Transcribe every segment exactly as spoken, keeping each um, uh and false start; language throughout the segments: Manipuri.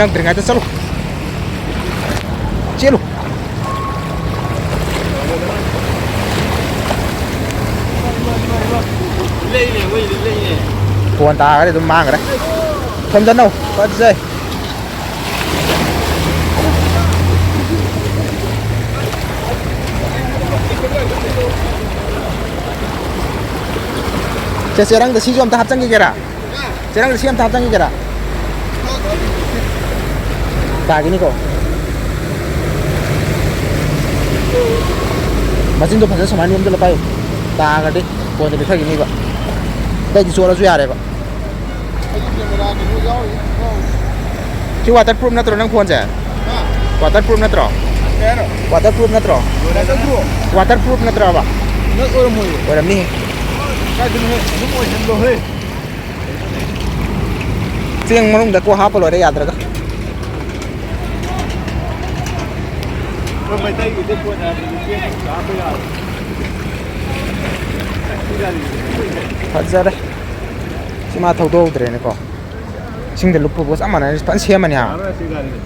ꯅꯛꯇ꯭ꯔꯤꯉꯩꯗ ꯆꯠꯂꯨ꯫ ꯆꯦꯜꯂꯨ꯫ ꯐꯣꯟ ꯇꯥꯔꯒꯗꯤ ꯑꯗꯨꯝ ꯃꯥꯡꯈ꯭ꯔꯦ꯫ ꯊꯣꯝꯖꯟꯅꯧ꯫ ꯐꯖꯩ꯫ ꯆꯦ, ꯆꯦꯔꯪꯗ ꯁꯤꯁꯨ ꯑꯝꯇ ꯍꯥꯞꯆꯟꯈꯤꯒꯦꯔꯥ? ꯆꯦꯔꯪꯗ ꯁꯤ ꯑꯝꯇ ꯍꯥꯞꯆꯟꯈꯤꯒꯦꯔꯥ? ꯇꯥꯈꯤꯅꯤꯀꯣ꯫ ꯃꯆꯤꯟꯗꯣ ꯐꯖꯅ ꯁꯨꯃꯥꯏꯅ ꯌꯣꯝꯁꯤꯜꯂ ꯄꯥꯏꯌꯨ꯫ ꯇꯥꯈ꯭ꯔꯗꯤ ꯐꯣꯟꯗꯣ ꯂꯤꯊꯈꯤꯅꯤꯕ꯫ ꯑꯇꯩꯗꯤ ꯆꯣꯠꯂꯁꯨ ꯌꯥꯔꯦꯕ꯫ ꯁꯤ ꯋꯥꯇꯔ ꯄ꯭ꯔꯨꯞ ꯅꯠꯇ꯭ꯔꯣ ꯅꯪ ꯐꯣꯟꯁꯦ? ꯋꯥꯇꯔ ꯄ꯭ꯔꯨꯞ ꯅꯠꯇ꯭ꯔꯣ? ꯀꯩ ꯍꯥꯏꯅꯣ? ꯋꯥꯇꯔ ꯄ꯭ꯔꯨꯞ ꯅꯠꯇ꯭ꯔꯣ? ꯋꯥꯇꯔ ꯄ꯭ꯔꯨꯞ? ꯋꯥꯇꯔ ꯄ꯭ꯔꯨꯞ ꯅꯠꯇ꯭ꯔꯕ? ꯅꯠ ꯑꯣꯏꯔꯝꯃꯣꯏꯌꯦ꯫ ꯑꯣꯏꯔꯝꯅꯤꯍꯦ꯫ ꯀꯥꯏꯗꯩꯅꯣꯍꯦ? ꯑꯗꯨꯝ ꯑꯣꯏꯍꯜꯂꯣꯍꯦ꯫ ꯆꯦꯡ ꯃꯅꯨꯡꯗ ꯀꯣꯛ ꯍꯥꯞꯄ ꯂꯣꯏꯔꯦ ꯌꯥꯗ꯭ꯔꯒ꯫ ꯑꯩꯈꯣꯏ ꯃꯩꯇꯩꯒꯤꯗꯤ ꯄꯣꯠ ꯍꯥꯏꯕꯗꯤ ꯆꯦꯡ ꯃꯅꯨꯡꯗ ꯍꯥꯞꯄ ꯌꯥꯔꯣꯏ꯫ ꯁꯤ ꯒꯥꯔꯤꯁꯦ꯫ ꯐꯖꯔꯦ꯫ ꯁꯤ ꯃꯥ ꯊꯧꯗꯣꯛꯍꯧꯗ꯭ꯔꯦꯅꯦꯀꯣ꯫ ꯏꯁꯤꯡꯗ ꯂꯨꯞꯄꯕꯨ ꯆꯞ ꯃꯥꯟꯅꯩ꯫ ꯐꯖꯅ ꯁꯦꯝꯃꯅꯤ ꯍꯥ꯫ ꯌꯥꯔꯣꯏ ꯁꯤ ꯒꯥꯔꯤꯁꯦ꯫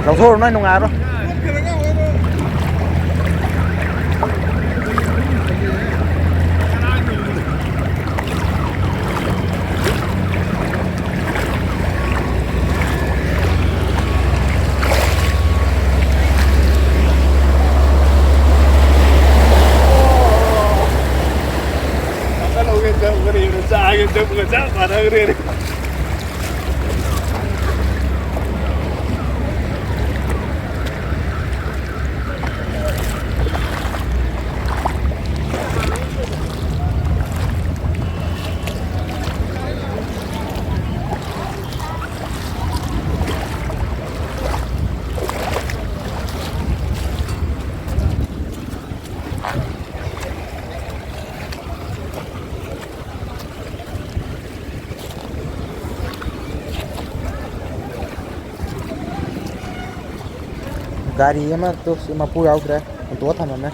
ꯂꯧꯊꯣꯛꯎꯔꯣ, ꯅꯣꯏ ꯅꯨꯡꯉꯥꯏꯔꯣꯏ꯫ ꯒꯥꯔꯤ ꯑꯃ ꯇꯣ ꯁꯤ ꯃꯄꯨ ꯌꯥꯎꯗ꯭ꯔꯦ, ꯍꯨꯟꯇꯣꯛꯑ ꯊꯝꯃꯝꯃꯦ꯫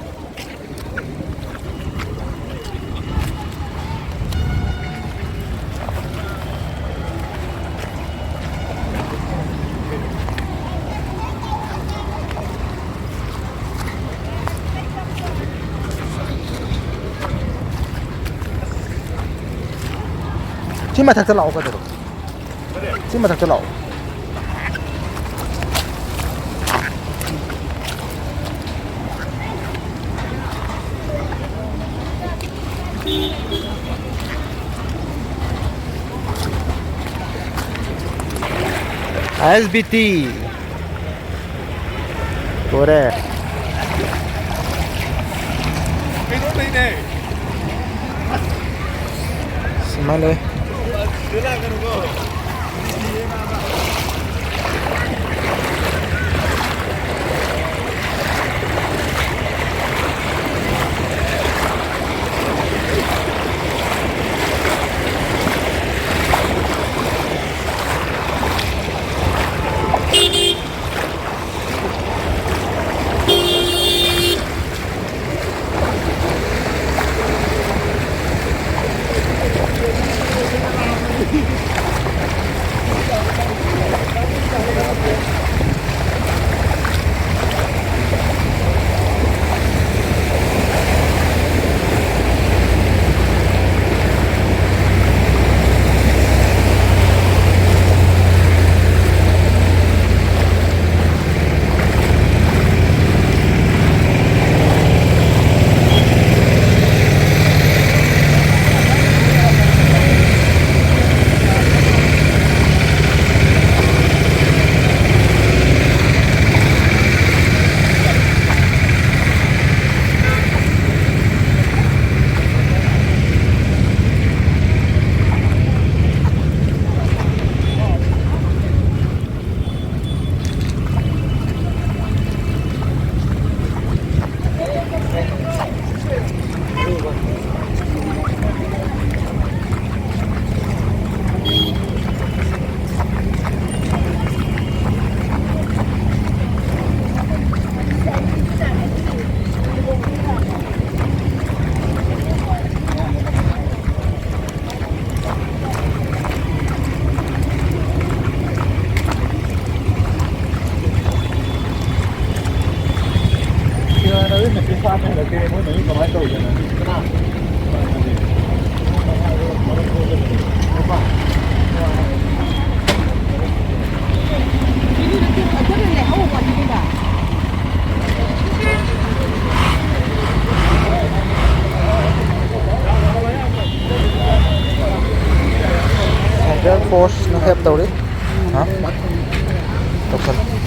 ꯁꯤ ꯃꯊꯛꯇ ꯂꯥꯛꯑꯣ ꯀꯩꯗꯧꯔꯒꯦ? ꯁꯤ ꯃꯊꯛꯇ ꯂꯥꯛꯑꯣ꯫ ꯑꯥꯏ ꯑꯦꯁ ꯕꯤ ꯇꯤ꯫ ꯂꯣꯏꯔꯦ꯫ ꯁꯤꯃ ꯂꯩ꯫ Central Force ꯅ help ꯇꯧꯔꯤ꯫ ꯍꯥ? ꯇꯧꯁꯜꯂꯨ꯫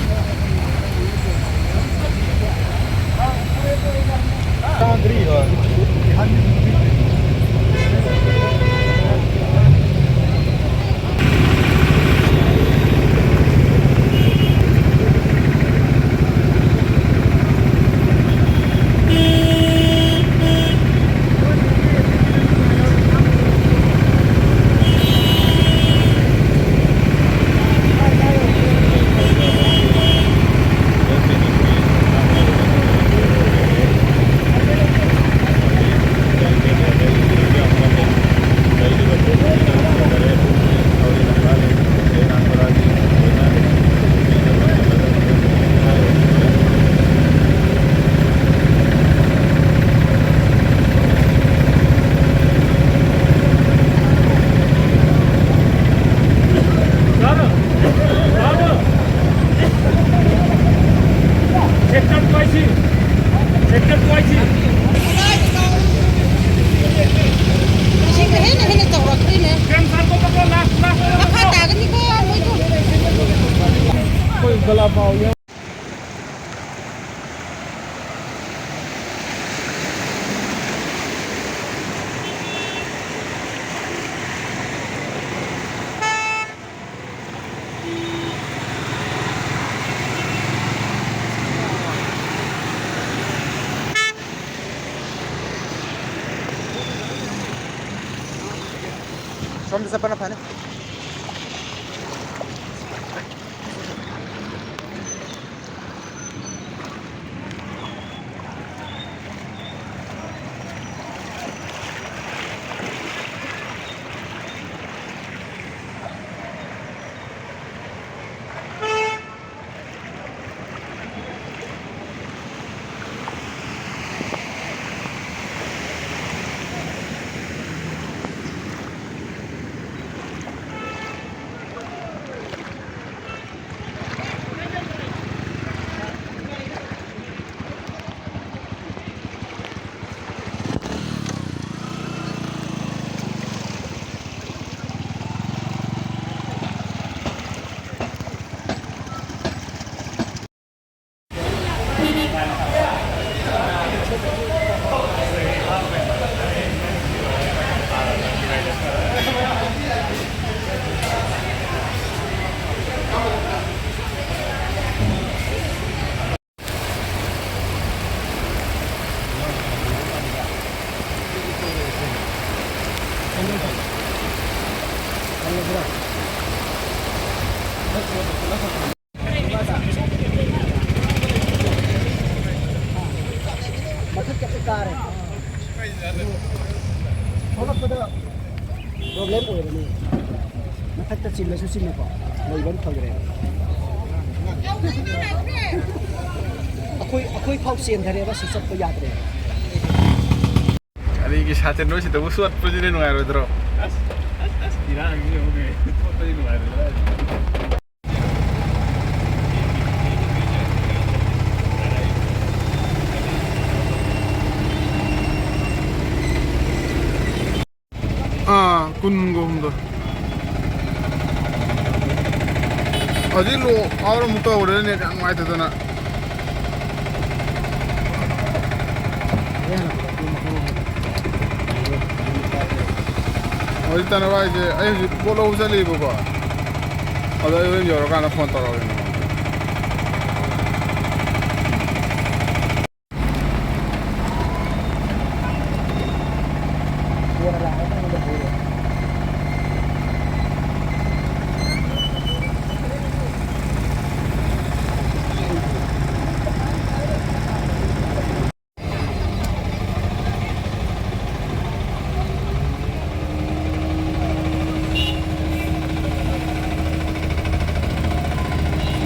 ꯏꯁꯤꯡꯗꯣ ꯍꯦꯟꯅ ꯍꯦꯟꯅ ꯆꯥꯎꯔꯛꯇꯣꯏꯅꯦ꯫ ꯃꯈꯥ ꯇꯥꯒꯅꯤꯀꯣ ꯃꯣꯏꯗꯣ꯫ ꯁꯣꯝꯗ ꯆꯠꯄꯅ ꯐꯅꯤ꯫ ꯃꯊꯛꯇ ꯂꯣꯏ ꯀꯥꯔꯦ꯫ ꯊꯣꯛꯂꯛꯄꯗ problem ꯑꯣꯏꯔꯅꯤ꯫ ꯃꯊꯛꯇ ꯆꯤꯜꯂꯁꯨ ꯆꯤꯜꯂꯨꯀꯣ, ꯂꯩꯕ ꯑꯃ ꯐꯪꯗ꯭ꯔꯦꯕ꯫ ꯑꯩꯈꯣꯏ, ꯑꯩꯈꯣꯏ ꯐꯥꯎ ꯆꯦꯟꯊꯔꯦꯕ, ꯁꯤ ꯆꯠꯄ ꯌꯥꯗ꯭ꯔꯦꯕ꯫ ꯑꯅꯤꯒꯤ ꯁꯥꯇꯤꯟ ꯅꯣꯏꯁꯤꯗꯕꯨ ꯆꯣꯠꯄꯁꯤꯗꯤ ꯅꯨꯡꯉꯥꯏꯔꯣꯏꯗ꯭ꯔꯣ? ꯑꯁ, ꯑꯁ, ꯑꯁ, ꯏꯔꯥꯡꯁꯤ ꯌꯦꯡꯉꯨꯅꯦ, ꯆꯣꯠꯄꯗꯤ ꯅꯨꯡꯉꯥꯏꯔꯣꯏꯗ꯭ꯔꯥ? ꯑꯥ, ꯀꯨꯟꯒ ꯍꯨꯝꯗꯣꯏ꯫ ꯍꯧꯖꯤꯛ ꯂꯣ ꯑꯥꯎꯠ ꯑꯃꯨꯛ ꯇꯧꯔꯦ, ꯅꯦꯠ ꯌꯥꯝ ꯅꯨꯡꯉꯥꯏꯇꯗꯅ꯫ ꯍꯧꯖꯤꯛ ꯇꯥꯟꯅꯕ ꯍꯥꯏꯁꯦ, ꯑꯩ ꯍꯧꯖꯤꯛ ꯄꯣꯠ ꯂꯧꯕ ꯆꯠꯂꯤꯕꯀꯣ, ꯑꯗꯣ ꯑꯩ ꯍꯣꯔꯦꯟ ꯌꯧꯔꯀꯥꯟꯗ ꯐꯣꯟ ꯇꯧꯔꯛꯑꯒꯦ ꯅꯉꯣꯟꯗ꯫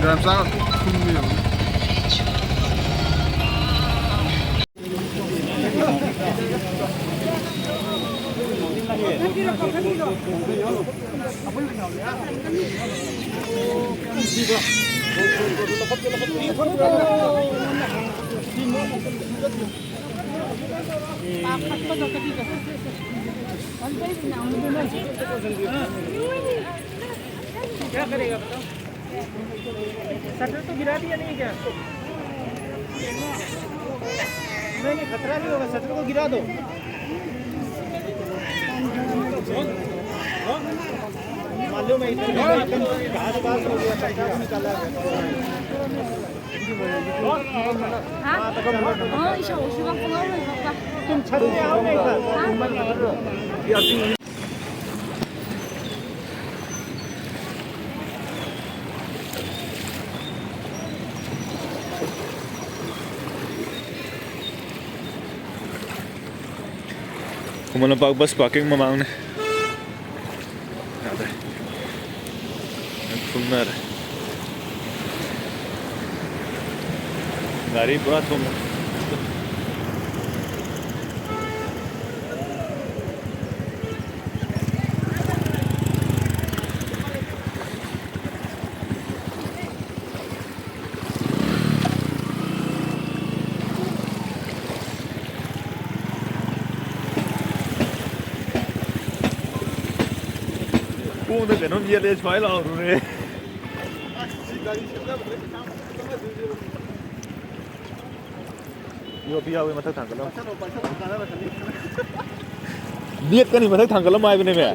ꯒ꯭ꯔꯥꯝ ꯆꯥꯝꯃ ꯊꯨꯝ ꯌꯦꯡꯉꯨ꯫ क्या करेगा बताओ? शटर तो गिरा दिया नहीं क्या? नहीं, नहीं, खतरा नहीं होगा, शटर को गिरा दो। मालूम है, इधर घास पास हो गया, पैसा भी निकाला है। हाँ? हाँ, इसे उसी वक्त बोला ना, पापा। तुम छत में आओ ना इधर। हाँ? Khuman Lampak bus parking ꯃꯃꯥꯡꯅꯦ꯫ ꯌꯥꯗ꯭ꯔꯦ꯫ ꯊꯨꯝꯅꯔꯦ꯫ ꯒꯥꯔꯤ ꯄꯨꯔꯥ ꯊꯨꯝꯃꯦ꯫ ꯈꯣꯡꯗ ꯀꯩꯅꯣꯝ ꯌꯦꯠꯂꯦ, ꯁ꯭ꯋꯥꯏ ꯂꯥꯎꯔꯨꯔꯦ꯫ ꯌꯣꯠꯄꯤ ꯌꯥꯎꯋꯦ, ꯃꯊꯛ ꯊꯥꯡꯒꯠꯂꯝꯃꯣ꯫ ꯅꯦꯠꯀꯅꯤ, ꯃꯊꯛ ꯊꯥꯡꯒꯠꯂꯝꯃꯣ ꯍꯥꯏꯕꯅꯦꯃꯦ꯫